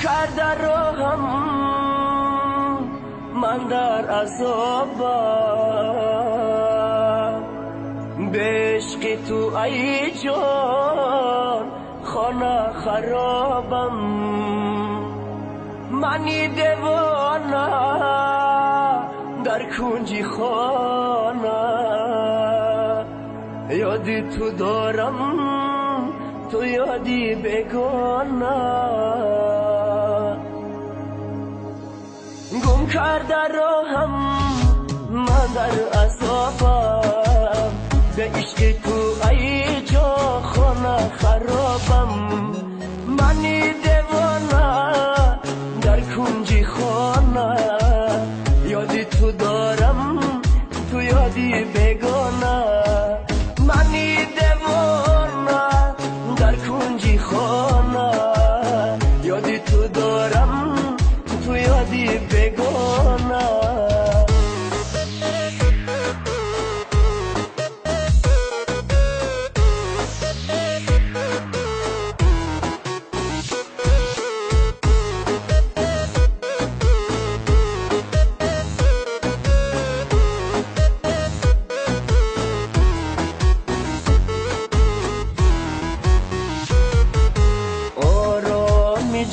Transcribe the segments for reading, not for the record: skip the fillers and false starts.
Карда роҳам ман дар азобам, ба ишқи ту ай ҷон хона харобам. Мани девона дар кунҷи хона, ёди ту дорам ту ёди бегона. Гум карда роҳам ман дар азобам, ба ишқи ту ай ҷон хона харобам. Мани девона дар кунҷи хона, ёди ту дорам ту ёди бегона. Мани девона дар кунҷи хона, ёди ту дорам ту ёди бегона.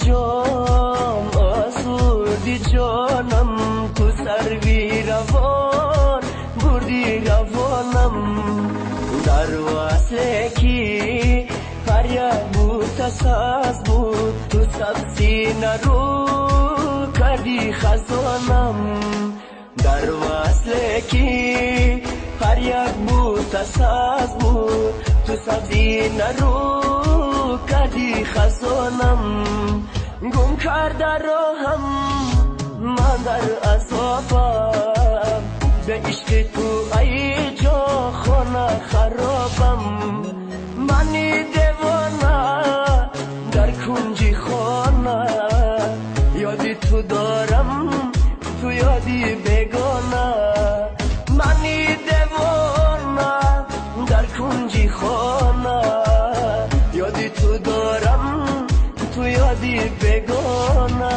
Ҷон осуди ҷонам, ту сарви равон бурди равонам. Дар васле ки ҳар як бута саз буд, ту сабзи нару карди хазонам. Дар васле ки ҳар як бута саз буд, ту сабзи нару карди хазонам. Гум карда роҳам ман дар азобам, ба ишқи ту ай ҷон хона харобам. Мани девона дар кунҷи хона, ёди ту дорам ту ёди бегона. Мани девона дар кунҷи хона, ёди ту дорам ту ёди бегона.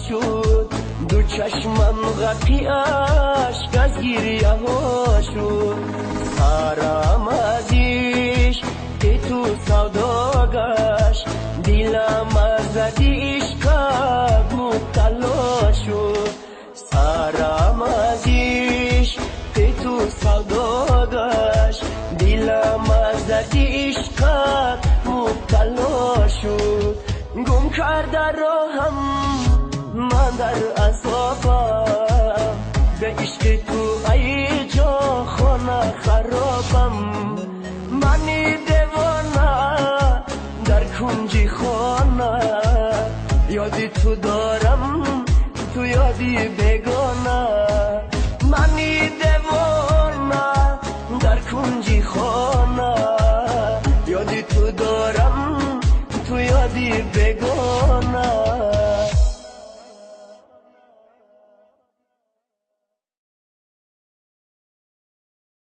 Шуд ду чашмам ғарқи ашк аз гиряҳо шуд. Сарам аз ишқи ту савдо гашт, дилам аз дарди ишқат мубтало шуд. Сарам аз ишқи ту савдо гашт, дилам аз дарди ишқат мубтало шуд. Гум карда роҳам ман дар азобам, ба ишқи ту ай ҷон хона харобам. Мани девона дар кунҷи хона, ёди ту дорам ту ёди бегона. Мани девона дар кунҷи хона, ёди ту дорам ту ёди бегона.